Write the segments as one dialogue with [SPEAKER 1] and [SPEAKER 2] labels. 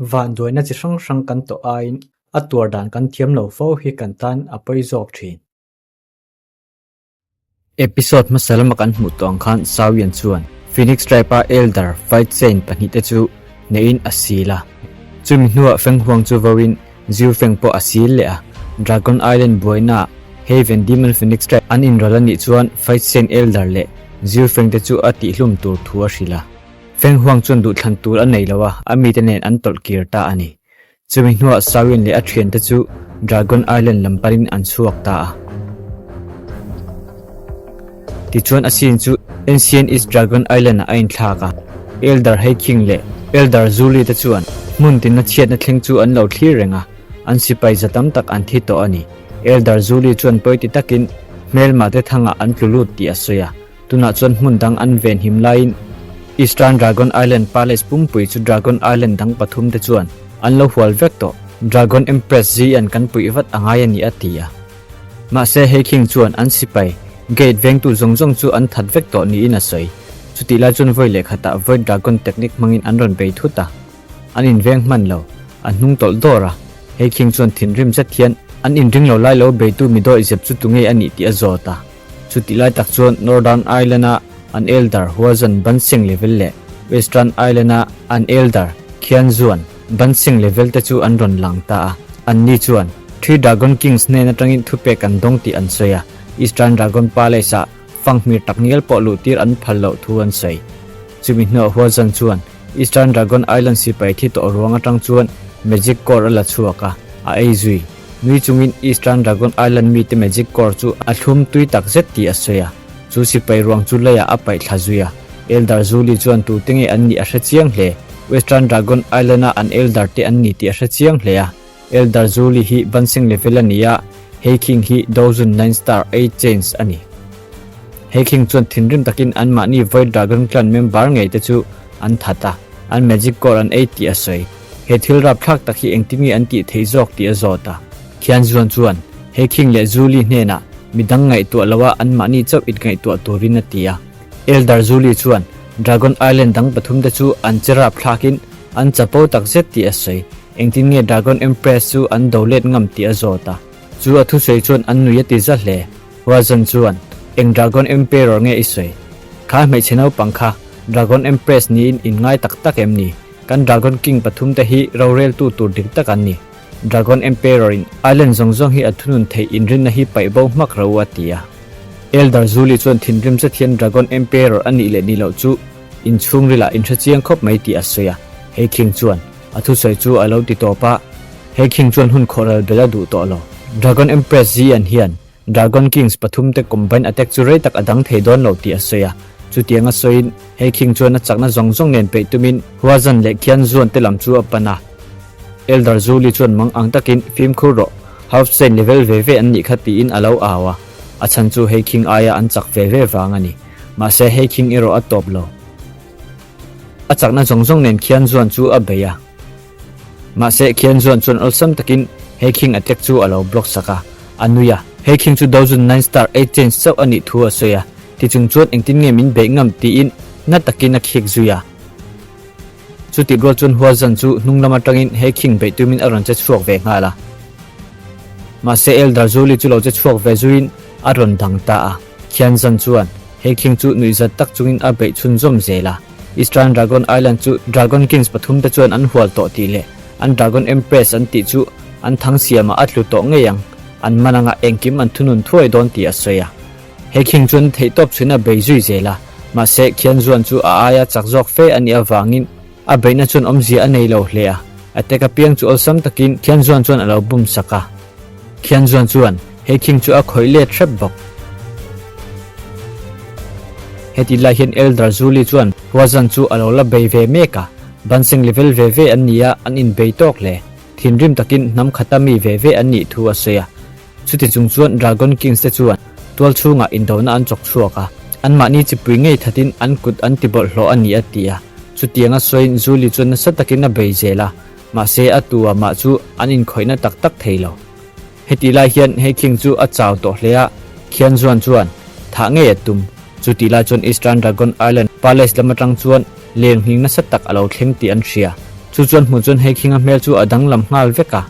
[SPEAKER 1] Vanduaina chi hrang hrang kan tawh aiin a tuar dan kan thiam lo fo hi kan tan a pawi zawk thin. Episode hmasa lama kan hmuh tawh ang khan Sawian chuan Phoenix Tribe-a Elder Fight Chain pahnihte chu neihin a sil a. Chumi hnuah Feng Huang chu voin Ziu Feng pawh a sil leh a. Dragon Island buainaah Haven Demon Phoenix Tribe an inrawlh a nih chuan Fight Chain Elder leh Ziu Feng te chu a tihlum tur thu a hrilh a. Feng Huang chuan duhthlan tur a nei lo a, a mite nen an tawlh kir ta a ni. Chumi hnuah Sawin leh a thiante chu Dragon Island lam panin an chhuak ta a. Tichuan a scene chu Ancient East Dragon Island ah a inthlak a. Elder Hei King leh Elder Zuli te chuan hmun tinna chhiatna thleng chu an lo thlir reng a, an sipai za tam tak an thi tawh a ni. Elder Zuli chuan pawi ti takin hmelma te thangah an tlu lut tih a sawi a. Tunah chuan hmun dang an venhim laiin Eastern Dragon Island Palace pumpui chu Dragon Island dang pathum te chuan an lo hual vek tawh. Dragon Empress Zi an kan puih vat a ngai a ni a ti a. Mahse hei khing chuan an sipai gate vengtu zawng zawng chu an that vek tawh niin a sawi. Chutih lai chuan vawi leh khatah Void Dragon technique hmangin an rawn bei thut a. An inveng hman lo. An hnung tawlh dawr a. Hei khing chuan thinrim zet hian an inring lo lai lo beitu mi dawih zep chu tunge a nih tih a zawt a. Chutih lai tak chuan Northern Island-a an elder Huazan Bansing level leh Western Island-a an elder Khianzuan Bansing level te chu an rawn lang ta a. Anni chuan Three Dragon Kings hnen atangin thupek an dawng tih an sawi a, Eastern Dragon Palace-ah fanghmir takngial pawh luhtir an phal loh thu an sawi. Chumi hnuah Huazan chuan Eastern Dragon Island sipai thi tawh ruang atang chuan Magic Core a la chhuak a, a ei zui. Nui chungin Eastern Dragon Island mite Magic Core chu a thlum tui tak zet tih a sawi a, chu sipai ruang chu leiah a paih thla zui a. Elder Zuli chuan tute nge an nih a hre chiang hle. Western Dragon Island-a an Elder te an ni tih a hre chiang hle a. Elder Zuli hi Bansing level a ni a, Hei King hi Dozun Nine Star Eight Chains a ni. Hei King chuan thinrim takin anmahni Void Dragon Clan member ngei te chu an that a, an Magic Core an ei tih a sawi. He thil rapthlak tak hi engtin nge an tih theih zawk tih a zawt a. Khian Zuan chuan he King leh Julie hnenah midang ngaihtuah loa anmahni chauh inngaihtuah turin a ti a. Elder Julie chuan Dragon Island dang pathum te chu an che rapthlakin an chapo tak zet tih a sawi. Engtin nge Dragon Empress chu an do let ngam tih a zawt a. Chu a thusawi chuan an nui a ti za hle. Huazan chuan, Eng Dragon Emperor nge i sawi? Kha hmeichhe naupang kha Dragon Empress niin in ngai tak tak em ni? Kan Dragon King pathum te hi roreltu tur dik tak an ni. Dragon Emperor in island zawng zawng hi a thunun theih inrinna hi paih bo hmak ro a ti a. Elder Zuli chuan thinrim zet hian Dragon Emperor a nih leh nih loh chu inchhungrilah in hre chiang khawp mai tih a sawi a. Hei King chuan a thusawi chu a lo ti tawp a. Hei King chuan hun khawhral bel a duh tawh lo. Dragon Empress Zian hian Dragon Kings pathum te combine attack chu rei tak a dang thei dawn lo tih a sawi a. Chutiang a sawiin Hei King chuan a chakna zawng zawng nen peih tumin Huazan leh Khianzuan te lam chu a pan a. Elder Zuli chuan mang ang takin fimkhur rawh, Half Saint level ve ve an nih kha tiin a lo au a. A chhan chu Hei King aia an chak ve ve vang a ni. Mahse Hei King erawh a tawp lo. A chakna zawng zawng nen Khianzuan chu a bei a. Mahse, Khianzuan chuan awlsam takin he khing attack chu a lo block sak a, a nui a. He khing chu Dozun Nine Star Eight Chains chauh a nih thu a sawi a, tichung chuan engtin nge min beih ngam tiin na takin a khik zui a. Chutih rual chuan Huazan chu hnung lam atangin he khing beih tumin a rawn che chhuak ve nghal a. Mahse, Elder Zuli chu lo che chhuak ve zuiin a rawn dang ta a. Khianzan chuan he khing chu nuihzat tak chungin a beih chhunzawm zel a. Eastern Dragon Island chu Dragon Kings pathum te chuan an hual tawh tih leh an Dragon Empress an tih chu an thang siamah a tlu tawh ngei ang, an man anga engkim an thunun thuai dawn tih a sawi a. He khing chuan theihtawp chhuina bei zui zel a, mahse Khianzuan chu a aia chak zawk fe a nih avangin a beihna chuan awmzia a nei lo hle a, attack apiang chu awlsam takin Khianzuan chuan a lo bum sak a. Khianzuan chuan he khing chu a khawih let hrep bawk. Heti lai hian Elder Zuli chuan Huazan chu a lo la bei ve mek a, Banseng level ve ve an ni a, an inbei tawk hle. Thinrim takin hnam khata mi ve ve an nih thu a sawi a. Chuti chung chuan Dragon Kings te chuan tual chhungah indona an chawk chhuak a, anmahni chipui ngei thatin an kut an ti bawlhhlawh a ni a ti a. Chutianga sawiin Zuli chuan nasa takin a bei zel a, mahse a tu a mah chu an inkhawihna tak tak thei lo. Heti lai hian he khing chu a chau tawh hle a, Khianzuan chuan thah ngei a tum. Chuti lai chuan Eastern Dragon Island Palace lam atang chuan lenghing nasa tak a lo thleng tih an hria. Chu chuan hmuh chuan hei khinga hmel chu a danglam nghal vek a.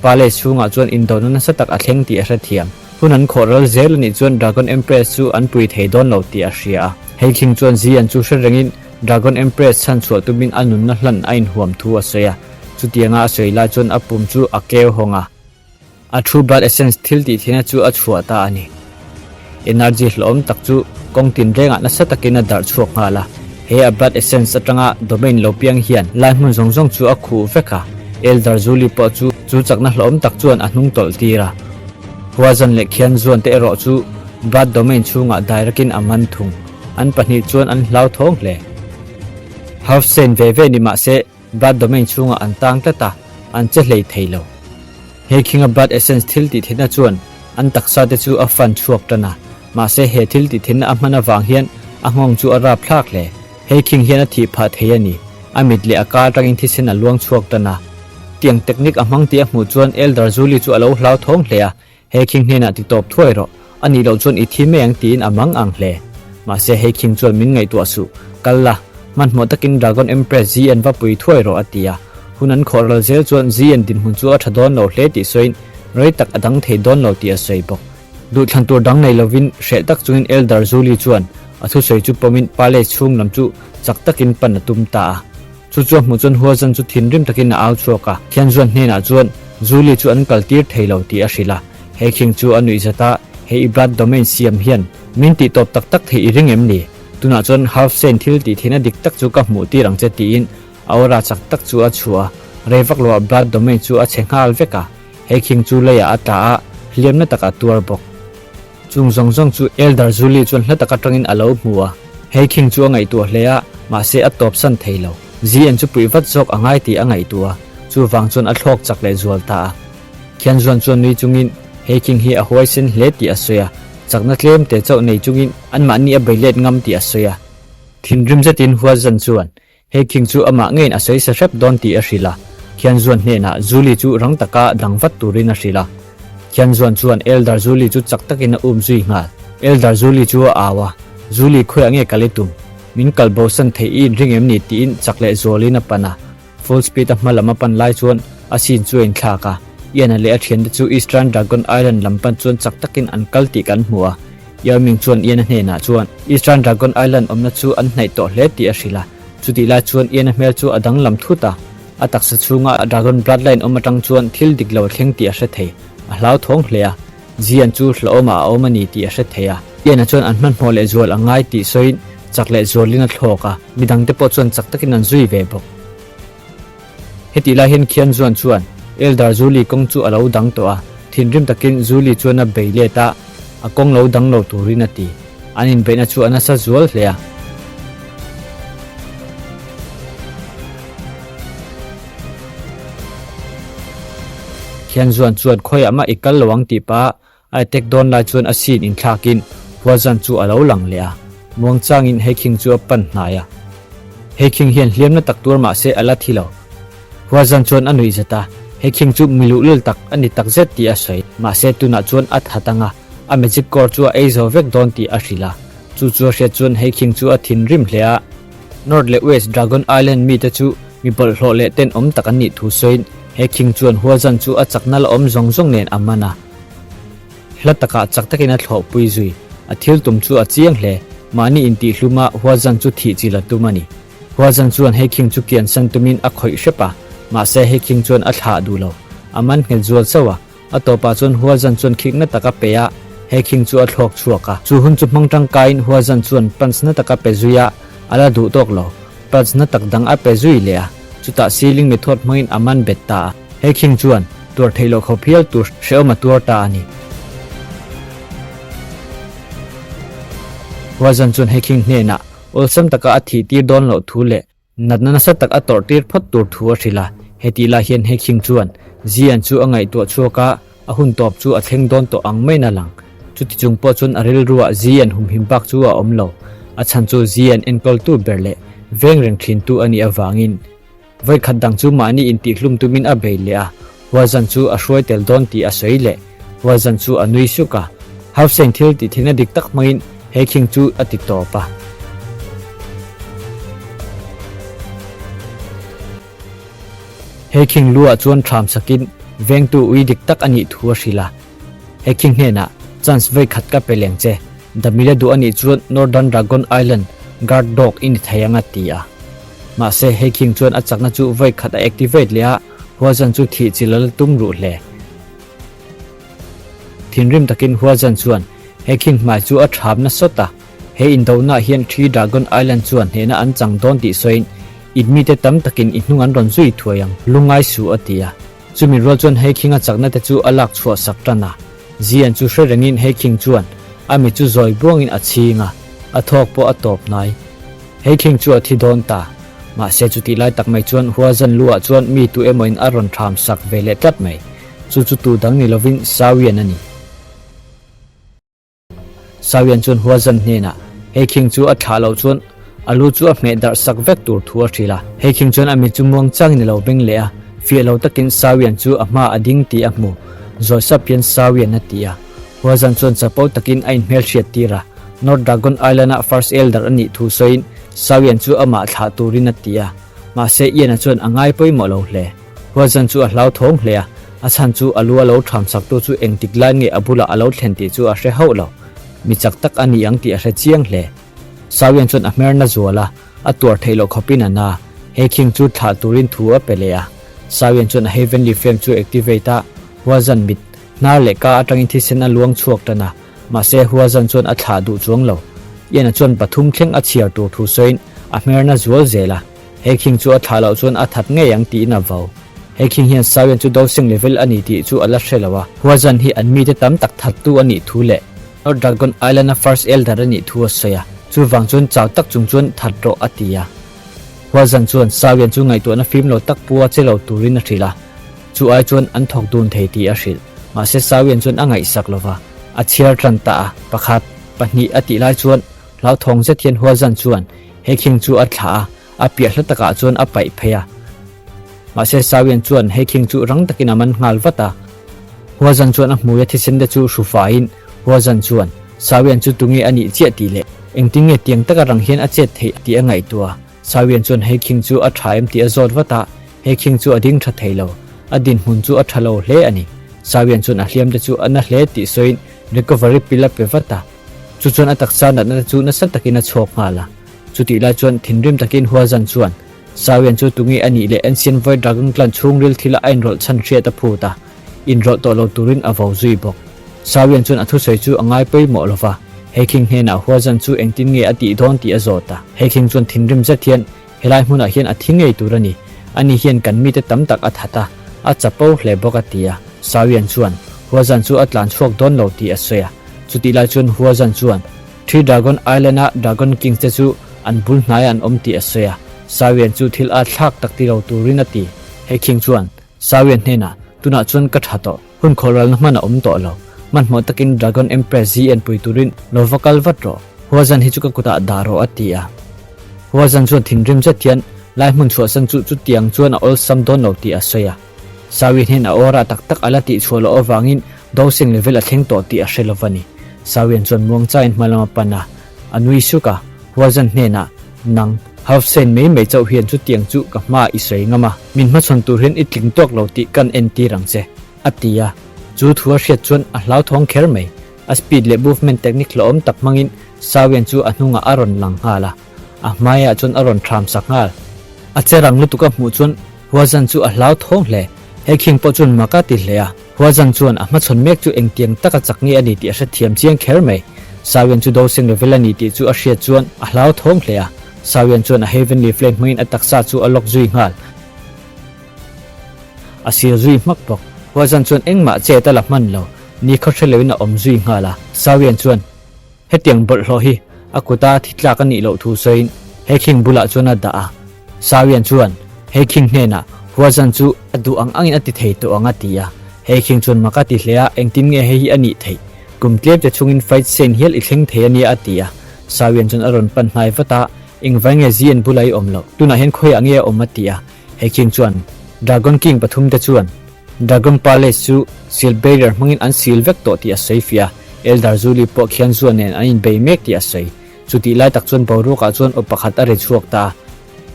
[SPEAKER 1] Palace chhungah chuan indona nasa tak a thleng tih a hrethiam. Hun an khawh ral zel a nih chuan Dragon Empress chu an pui thei dawn lo tih a hria a. Hei khing chuan Zian chu hre rengin Dragon Empress chhan chhuah tumin a nunna hlan a inhuam thu a sawi a. Chutianga a sawi lai chuan a pum chu a keu hawng a. A True Blood Essence thil tih theihna chu a chhuah ta a ni. Energy hlawhawm tak chu kawng tinrengah nasa takin a darh chhuak nghal a. He a Blood Essence atanga domain lo piang hian lai hmun zawng zawng chu a khuh vek a. Elder Zuli pawh chu chu chakna hlawhawm tak chuan a hnung tawlh tir a. Huazan leh Khianzuan te erawh chu Blood Domain chhungah dairakin a man thung. An pahnih chuan an hlauthawng hle. Half Saint ve ve ni mah se Blood Domain chhungah an tang tlat a, an che hlei thei lo. He khinga Blood Essence thil tih theihna chuan an taksa te chu a fan chhuak tan a, mahse he thil tih theihna a hman avang hian a nghawng chu a rap thlak hle. He khing hian a thih phah thei a ni. A mit leh a kar atangin thisen a luang chhuak tan a. Tiang technique a hmang tih a hmuh chuan Elder Zuli chu a lo hlauthawng hle a, He khing hnenah ti tawp thuai rawh, a nih loh chuan i thi mai ang tiin a mang ang hle. Mahse hei khing chuan min ngaihtuah suh, kal la, hmanhmawh takin Dragon Empress Zi an va pui thuai rawh a ti a. Hun an khawh ral zel chuan Zi an dinhmun chu a tha dawn lo hle tih sawiin rei tak a dang thei dawn lo tih a sawi bawk. Duhthlan tur dang nei lovin hreh tak chungin Elder Zuli chuan a thusawi chu pawmin palace chhung lam chu chak takin pan a tum ta a. Chu chu a hmuh chuan Huazan chu thinrim takin a au chhuak a, Thianzuan hnenah chuan Julie chu an kaltir thei lo tih a hrilh a. He khing chu a nuih zat a, He i blood domain siam hian min tih tawp tak tak thei i ring em ni? Tunah chuan half cent thil tih theihna dik tak chu ka hmuh tir ang che tiin a aura chak tak chu a chhuah a, rei vak loah blood domain chu a chhe nghal vek a, he khing chu leiah a tla a, hliamna takah a tuar bawk. Chung zawng zawng chu Elder Julie chuan hla tak atangin a lo hmu a, hei khing chu a ngaihtuah hle a, mahse a tawpsan thei lo. Zian chu puih vat zawk a ngai tih a ngaihtuah a, chuvang chuan a thlawk chak leh zual ta a. Khian zuan chuan nui chungin hei khing hi a huaisen hle tih a sawi a, chakna tlem te chauh nei chungin anmahni a bei let ngam tih a sawi a. Thinrim zetin Huazan chuan He khing chu amah ngeiin a sawi sa hrep dawn tih a hrilh a, Khianzuan hnenah Julie chu rang taka dang vat turin a hrilh a. Khianzuan chuan Elder Julie chu chak takin a um zui nghal. Elder Julie chu a au a, Julie khawiah nge kal i tum? Min kal bosan theih i inring em ni? tiin chak leh zualin a pan a. Full speed a hma lam a pan lai chuan a scene chu a inthlak a. Ian-a leh a thiante chu Eastern Dragon Island lam pan chuan chak takin an kal tih kan hmu a. Yao Ming chuan Ian-a hnenah chuan Eastern Dragon Island awmna chu an hnaih tawh hle tih a hrilh a. Chutih lai chuan Ian-a hmel chu a danglam thut a, a taksa chhunga Dragon Bloodline awm atang chuan thil dik lo a thleng tih a hre thei. A hlauthawng hle a, Zian chu hlauhawmah a awm a ni tih a hre thei a. Ian-a chuan an hmanhmawh leh zual a ngai tih sawiin chak leh zualin a thlawk a, midangte pawh chuan chak takin an zui ve bawk. Hetih lai hian Khian Zuan chuan Elder Zuli kawng chu a lo dang tawh a, thinrim takin Zuli chuan a bei let a, a kawng lo dang lo turin a ti. An inbeihna chu a nasa zual hle a. Khian Zuan chuan khawiah mah i kal lo ang tih pah a attack dawn lai chuan a scene inthlakin Huazan chu a lo lang leh a, muangchangin he khing chu a pan hnai a. He khing hian hliamna tak tur mah se a la thi lo. Huazan chuan a nuih zet a, he khing chu miluhlul tak a ni tak zet tih a sawi. Mahse tunah chuan a that ang a, a magic core chu a ei zo vek dawn tih a hrilh a. Chu chu a hriat chuan he khing chu a thinrim hle a. North leh West Dragon Island mite chu mi bawlhhlawh leh tenawm tak an nih thu sawiin he khing chuan Huazan chu a chakna la awm zawng zawng nen a man a. Hla takah chak takin a thlawhpui zui. A thil tum chu a chiang hle. Mahni intihhluma Huazan chu thih chil a tum a ni. Huazan chuan hei khing chu kiansan tumin a khawih hrep a, mahse hei khing chuan a thlah duh lo. A man nghet zual chauh a. A tawpah chuan Huazan chuan khikna tak a pe a, hei khing chu a thlawk chhuak a. Chu hun chu hmang tangkaiin Huazan chuan punch na tak a pe zui a, a la duh tawk lo. Punch na tak dang a pe zui leh a, chutah ceiling method hmangin a man bet ta a. Hei khing chuan tuar theih loh khawp hial tur hrehawm a tuar ta a ni. Huazan chuan hei khing hnenah awlsam taka a thih tir dawn loh thu leh natna nasa tak a tawrh tir phawt tur thu a hrilh a. Hetih lai hian hei khing chuan Zian chu a ngaihtuah chhuak a, a hun tawp chu a thleng dawn tawh ang maiin a lang. Chuti chung pawh chuan a rilruah Zian humhim bak chu a awm lo. A chhan chu Zian enkawltu ber leh veng reng thintu a nih avangin Vawikhat dang chu mahni intihhlum tumin a bei leh a, Huazan chu a hruai tel dawn tih a sawi leh. Huazan chu a nui suk a, Hausain thil tih theihna dik tak hmangin he khing chu a ti tawp a. He King lu ah chuan thlam sakin vengtu ui dik tak a nih thu a hrilh a. He King hnenah, Chance vawi khat ka pe leng che, Damila duh a nih chuan Northern Dragon Island guard dog i ni thei ang a ti a. Mahse, he King chuan a chakna chu vawi khat a activate leh a, Huazan chu thih chilh a la tum ruh hle. Thinrim takin Huazan chuan he King hmai chu a thap na sawt a. He indonah hian Three Dragon Island chuan hnehna an chang dawn tih sawiin, In mite tam takin i hnung an rawn zui thuai ang, lungngai suh a ti a. Chumi rual chuan hei khinga chakna te chu a lak chhuah sak tan a. Zian chu hre rengin hei khing chuan a mi chu zawi buangin a chhing a, a thawk pawh a tawp hnai. Hei khing chu a thi dawn ta. Mahse chutih lai tak mai chuan Huazan lu ah chuan mi tu emawin a rawn tham sak ve leh tlat mai. Chu chu tu dang ni lovin Sawian a ni. Sawian chuan Huazan hnenah he khing chu a thlah loh chuan a lu chu a hmeh darh sak vek tur thu a hrilh a. He khing chuan a mit chu muang changin a lo beng leh a, fiah lo takin Sawian chu a hma a ding tih a hmu. Zawi sap hian Sawian a ti a. Huazan chuan chapo takin a inhmelhriat tir a, North Dragon Island-a First Elder a nih thu sawiin Sawian chu amah thlah turin a ti a. Mahse Ian-a chuan a ngai pawimawh lo hle. Huazan chu a hlauthawng hle a, a chhan chu a lu a lo ṭham saktu chu engtik lai nge a bulah a lo thlen tih chu a hre hauh lo. Mi chak tak a ni ang tih a hre chiang hle. Sawian chuan a hmerna zual a, a tuar theih loh khawpin a na. He khing chu thlah turin thu a pe leh a. Sawian chuan a Heavenly Flame chu activate a, Huazan mit, hnar leh ka atangin thisen a luang chhuak tan a, mahse Huazan chuan a thlah duh chuang lo. Ian-a chuan pathum thleng a chhiar tur thu sawiin a hmerna zual zel a. He khing chu a thlah loh chuan a that ngei ang tiin a vau. He khing hian Sawian chu dosing level a ni tih chu a la hre lo a. Huazan hi an mite tam tak thattu a nih thu leh North Dragon Island-a First Elder a nih thu a sawi a, chuvang chuan chau tak chung chuan that rawh a ti a. Huazan chuan Sawian chu ngaihtuahna fim lo tak pu a che lo turin a hrilh a, chu ai chuan an thawk dun thei tih a hrilh. Mahse Sawian chuan a ngaihsak lo va, a chhiar tan ta a, pakhat, pahnih a tih lai chuan hlauthawng zet hian Huazan chuan He khing chu a thlah a, a piah hla takah chuan a paih phei a. Mahse Sawian chuan he khing chu rang takin a man nghal vat a. Huazan chuan a hmui a thisen te chu hru faiin Huazan chuan, Sawian chu tunge a nih chiah tih leh engtin nge tiang taka rang hian a chet theih tih a ngaihtuah a. Sawian chuan he khing chu a tha em tih a zawt vat a, he khing chu a ding tha thei lo. A dinhmun chu a tha lo hle a ni. Sawian chuan a hliam te chu a na hle tih sawiin recovery pill a pe vat a. Chu chuan a taksa natna te chu nasa takin a chhuak nghal a. Chutih lai chuan thinrim takin Huazan chuan, Sawian chu tunge a nih leh Ancient Void Dragon Clan chhungril thila a inrawlh chhan hriat a phut a, inrawlh tawh lo turin a vo zui bawk. Sawian chuan a thusawi chu a ngai pawimawh lo va, He King hnenah Huazan chu engtin nge a tih dawn tih a zawt a. He King chuan thinrim zet hian, Helai hmunah hian a thi ngei tur a ni. Ani hian kan mite tam tak a that a, a chapo hle bawk a ti a. Sawian chuan, Huazan chu a tlan chhuak dawn lo tih a sawi a. Chutih lai chuan Huazan chuan Three Dragon Island-a Dragon Kings te chu an bul hnaiah an awm tih a sawi a, Sawian chu thil a thlak tak ti lo turin a ti. He King chuan Sawian hnenah, Tunah chuan ka tha tawh, hun khawhralna hman a awm tawh lo. Hmanhmawh takin Dragon Empress zi enpui turin lo va kal vat rawh. Huazan hi chu ka kutah dah rawh a ti a. Huazan chuan thinrim zet hian lai hmun chhuahsan chu chutiang chuan a awlsam dawn lo tih a sawi a. Sawi hnen a aw rah tak tak a la tih chhuah loh avangin dosing level a thleng tawh tih a hre lo va ni. Sawian chuan muangchain hma lam a pan a, a nui suk a, Huazan hnenah, Nang, half cent mai mai chauh hian chutiang chu ka hma i sawi ngam a, min hmachhawn tur hian i tling tawk lo tih kan entir ang che, a ti a. Chu thu a hriat chuan a hlauthawng kher mai. A speed leh movement technique hlauhawm tak hmangin Sawian chu a hnungah a rawn lang nghal a, a hmaiah chuan a rawn thram sak nghal. A che rang lutuk a hmuh chuan Huazan chu a hlauthawng hle. He khing pawh chuan mak a ti hle a. Huazan chuan a hmachhawn mek chu engtiang taka chak nge a ni tih a hrethiam chiang kher mai. Sawian chu dosing level a ni tih chu a hriat chuan a hlauthawng hle a. Sawian chuan a Heavenly Flame hmangin a taksa chu a lock zui nghal. A sil zui hmak bawk. Huazan chuan engmah chet a la hman lo. Ni khaw hre loin a awm zui nghal a. Sawian chuan. Hetiang bawlhhlawh hi a kuta thi tlak a nih loh thu sawiin he khing bulah chuan a dah a. Sawian chuan he khing hnenah Huazan chu a duh ang angin a ti thei tawh ang a ti a. He khing chuan mak a ti hle a, engtin nge hei hi a nih theih? Kum tlem te chungin fight scene hial i thleng thei a nia a ti a. Sawian chuan a rawn pan hnai vat a, Engvai nge Zian bulah i awm loh? Tunah hian khawiah nge a awm a ti a. He khing chuan Dragon King pathum te chuan Dragon Palace chu seal barrier hmangin an seal vek tawh tih a sawi fiah a, Eldar Zuli pawh khian Zua nen an inbei mek tih a sawi. Chutih lai tak chuan boruakah chuan aw pakhat a ri chhuak ta a,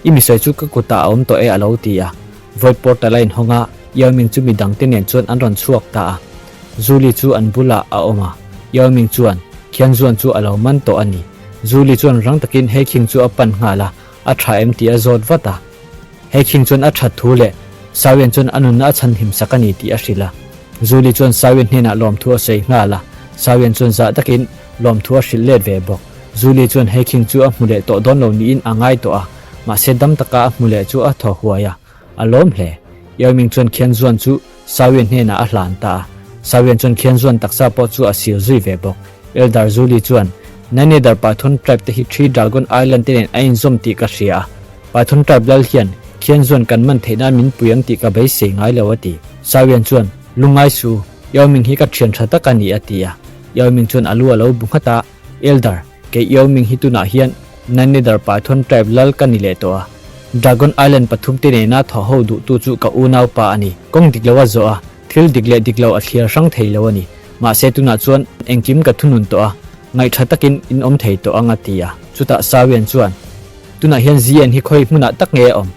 [SPEAKER 1] I mi sawi chu ka kutah a awm tawh e a lo ti a. Void portal a inhawng a, Yao Ming chu midangte nen chuan an rawn chhuak ta a. Zuli chu an bulah a awm a, Yao Ming chuan Khian Zuan chu a lo man tawh a ni. Zuli chuan rang takin He Khing chu a pan nghal a, a tha em tih a zawt vat a. He Khing chuan a that thu leh Sawian chuan a nunna a chhanhim sak a ni tih a hrilh a. Zuli chuan Sawian hnenah lawmthu a sawi nghal a, Sawian chuan zah takin lawmthu a hrilh let ve bawk. Zuli chuan He Khing chu a hmu leh tawh dawn lo niin a ngai tawh a, mahse dam taka a hmu leh chu a thaw huai a, a lawm hle. Yao Ming chuan Khian Zuan chu Sawian hnenah a hlan ta a, Sawian chuan Khian Zuan taksa pawh chu a sil zui ve bawk. Eldar Zuli chuan, Nanedar Python tribe te hi Three Dragon Island te nen a inzawm tih ka hria a, Python tribe lal hian Khian Zuan kan man theih nan min pui ang tih ka beisei ngai lo a ti. Sawian chuan, Lungngai su, Yao Ming hi ka thian tha tak a ni a ti a. Yao Ming chuan a lu a lo bu nghat a, Eldar, kei Yao Ming hi tunah hian Nanedar Python tribe lal ka ni leh tawh a. Dragon Island pathumte nena thaw ho duhtu chu ka unaupa a ni. Kawng dik lo a zawh a, thil dik leh dik lo a thliar hrang thei lo a ni. Mahse tunah chuan engkim ka thunun tawh a, ngaihṭha takin in awm thei tawh ang a ti a. Chutah Sawian chuan, Tunah hian Zian hi khawi hmunah tak nge a awm?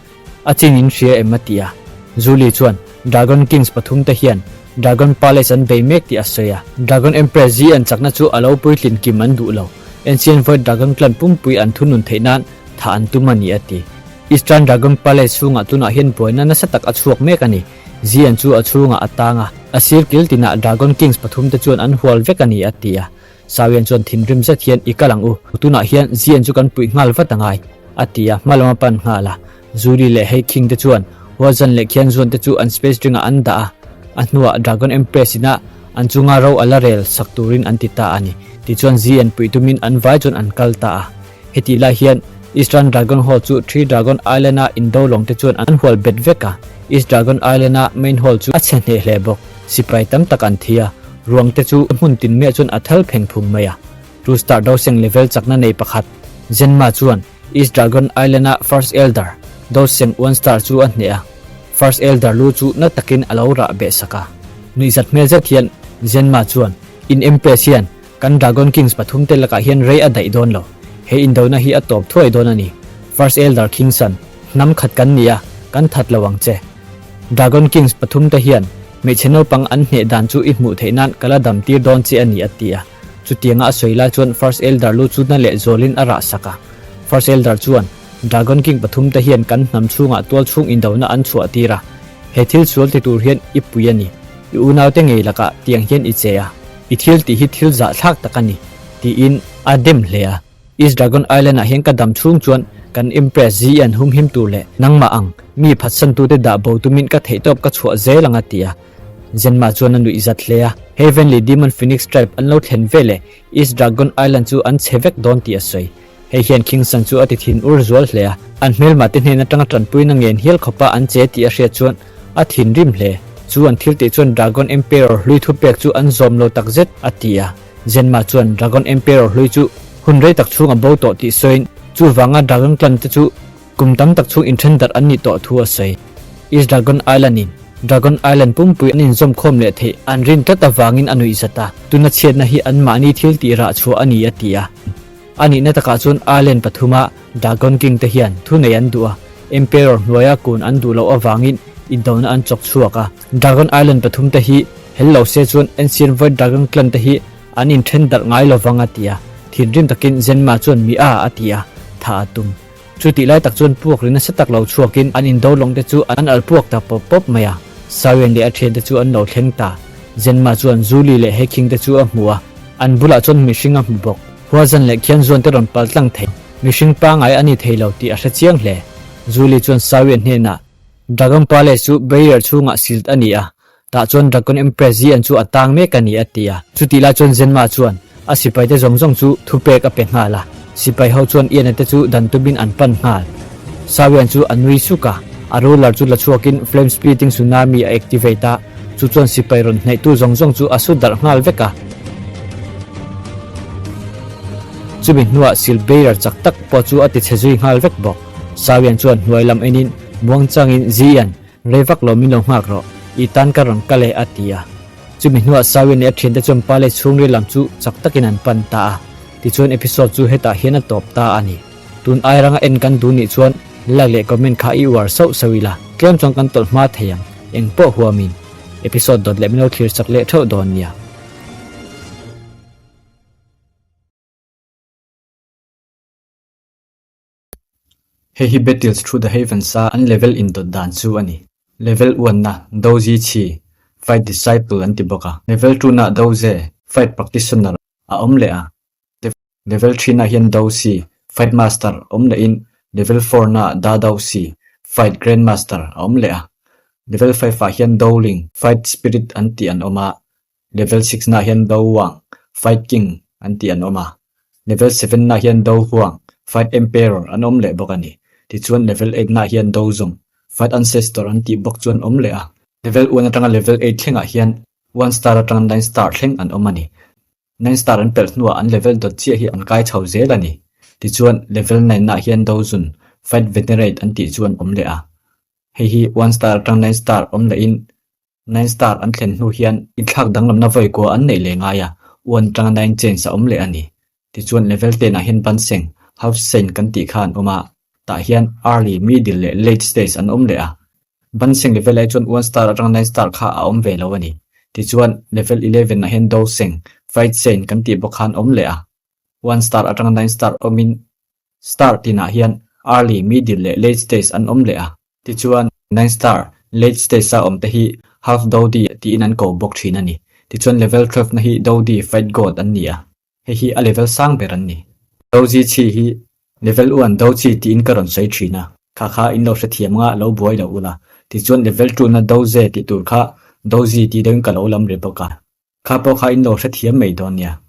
[SPEAKER 1] A chin in hria em? a ti a. Julie chuan, Dragon Kings pathumte hian Dragon Palace an bei mek tih a sawi a. Dragon Empress Zian chakna chu a lo puitlin kim an duh lo. Ancient Void Dragon Clan pumpui an thunun theih nan Thah an tum a ni a ti. Eastern Dragon Palace chhungah tunah hian buaina nasa tak a chhuak mek a ni. Zian chu a chhungah a tang a, a sir kil tinah Dragon Kings pathumte chuan an hual vek a ni a ti a. Sawian chuan thinrim zet hian i kal ang u, tunah hian Zian chu kan puih nghal vat a ngai a ti a, hma lam a pan nghal a. Zuri leh Hei King te chuan Huazan leh Khianzuan te chu an space ring-ah an dah a, a hnuah Dragon Empress ina an chunga ro a la rel sak turin an ti ta a ni. Tichuan Zian puih tumin an vai chuan an kal ta a. Hetih lai hian Eastern Dragon Hall chu Three Dragon Island-a indo lawng te chuan an hual bet vek a, East Dragon Island-a main hall chu a chhe hneh hle bawk. Sipai tam tak an thi a, ruang te chu hmun tin miah chuan a thal pheng phung mai a. Two Star Doseng level chakna nei pakhat, Zenma chuan East Dragon Island-a First Elder, Doseng One Star chu a hneh a, First Elder lu chu na takin a lo rah beh sak a. Nuihzat hmel zet hian Zenma chuan, In Empress hian Kan Dragon Kings pathumte lakah hian rei a daih dawn lo. He indona hi a tawp thuai dawn a ni. First Elder Kingsan, hnam khat kan ni a, kan that lo ang che. Dragon Kings pathumte hian hmeichhe naupang an hneh dan chu i hmuh theih nan ka la dam tir dawn che a ni a ti a. Chutianga a sawi lai chuan First Elder lu chu na leh zawlin a rah sak a. First Elder chuan, Dragon King pathumte hian kan hnam chhungah tual chhung indona an chhuah tir a. He thil sual ti tur hian i pui a ni. I unaute ngei lakah tiang hian i che a. I thil tih hi thil zahthlak tak a ni, tiin a dem hle a. East Dragon Island-ah hian ka dam chhung chuan kan Empress Zian humhim tur leh nangmah ang mi phatsantute dah bo tumin ka theihtawp ka chhuah zel ang a ti a. Zenma chuan a nuih zat hle a. Heavenly Demon Phoenix Tribe an lo thlen veleh East Dragon Island chu an chhe vek dawn tih a sawi. Hei hian Kingsan chu a ti thin ur zual hle a, an hmelmah te hnen atanga tanpuina ngen hial khawpa an che tih a hriat chuan a thinrim hle. Chu an thil tih chuan Dragon Emperor hlui thupek chu an zawm lo takzet, a ti a. Zenma chuan Dragon Emperor hlui chu hun rei tak chhung a bo tawh tih sawiin chuvanga Dragon Clan te chu Kum tam tak chhung inthen darh an nih tawh thu a sawi. East Dragon Island in Dragon Island pumpui an inzawm khawm leh theih an rin tlat avangin a nuih zat a, tuna chhiatna hi anmahni thil tih rah chhuah a ni a ti a. A nihna takah chuan Island pathuma Dragon King te hian thunei an duh a, Emperor hnuaia kun an duh loh avangin indona an chawk chhuak a. Dragon Island pathum te hi hel lo se chuan Ancient Void Dragon Clan te hi an inthen darh ngai lovang a ti a. Thinrim takin Zenma chuan mi a a ti a, tha a tum. Chutih lai tak chuan puak ri nasa tak lo chhuakin an indo lawng te chu an al puak ta pawp pawp mai a. Sawian leh a thiante chu an lo thleng ta. Zenma chuan Zuli leh Hekhing te chu a hmu a, an bulah chuan mihring a hmu bawk. Huazan leh Khianzuan te rawn pal tlang thei. Mihring pangai a ni thei lo tih a hre chiang hle. Zuli chuan Sawian hnenah, Dragon Palace chu barrier chhungah silt a ni a, Tah chuan Dragon Empress Zian chu a tang mek a ni a ti a. Chutih lai chuan Zenma chuan a sipaite zawng zawng chu thupek a pe nghal a. Sipai ho chuan Ian-a te chu dan tumin an pan nghal. Sawian chu a nui suk a, a ruler chu la chhuakin Flame Splitting Tsunami a activate a, chu chuan sipai rawn hnaihtu zawng zawng chu a su darh nghal vek a. Chumi hnuah Sil Bearer chak tak pawh chu a ti chhe zui nghal vek bawk. Sawian chuan hnuai lam enin muangchangin Zian Rei vak lo min lo nghak rawh, i tan ka rawn kal e a ti a. Chumi hnuah Sawin leh a thiante chuan Pale chhungril lam chu chak takin an pan ta a. Tichuan episode chu hetah hian a tawp ta a ni. Tun ai ranga en kan duh nih chuan Like leh comment kha i uar sauh sauh ila, tlem chuan kan tawlh hma thei ang, eng pawh huamin. Episode dawt leh min lo thlir chak leh theuh dawn nia. Hei hi Battles Through the Heavens a an level indawt dan chu a ni. Level one na Doji Chi, Fight Disciple an ti bawk a. Level two na Doze, Fight Practitioner, a awm leh a. Level three na hian Dosi, Fight Master, awm lehin Level four na Da Dosi, Fight Grandmaster, a awm leh a. Level five ah hian Doling, Fight Spirit an tih an awm a. Level six nah hian Do Wang, Fight King, an tih an awm a. Level seven nah hian Do Huang, Fight Emperor, an awm leh bawk a ni. Tichuan level eight nah hian Do Zung, Fight Ancestor, an tih bawk chu an awm leh a. Level one atanga level eight thlengah hian one star atanga nine star thleng an awm a ni. Nine star an pelh hnuah an level dawt chiah hi an kai chho zel a ni. Tichuan level nine nah hian Do Zun, Fight Venerate, an tih chu an awm leh a. Hei hi one star atang nine star awm lehin Nine star an thlen hnu hian inthlak danglamna vawi kua an neih leh ngai a, one atanga nine change a awm leh a ni. Tichuan level ten ah hian banseng, half saint kan tih kha an awm a, tah hian early, middle leh late stage an awm leh a. Banseng level ai chuan one star atanga nine star kha a awm ve lo a ni. Tichuan level 11 ah hian doseng, fight saint kan tih bawk kha an awm leh a. One star atanga nine star awmin star tinah hian early, middle leh late stage an awm leh a. Tichuan, nine star, late stage a awm te hi half Dodi tiin an ko bawk thin a ni. Tichuan level 12 na hi Dodi fight god an ni a, hei hi a level sang ber an ni. Doji chi hi level one Doji tiin ka rawn sawi thin a, kha kha in lo hrethiam nga lo buai lo ula. Tichuan level two na Doze tih tur kha Doji tih deuhin ka lo lam ri bawk a, kha pawh kha in lo hrethiam mai dawn nia.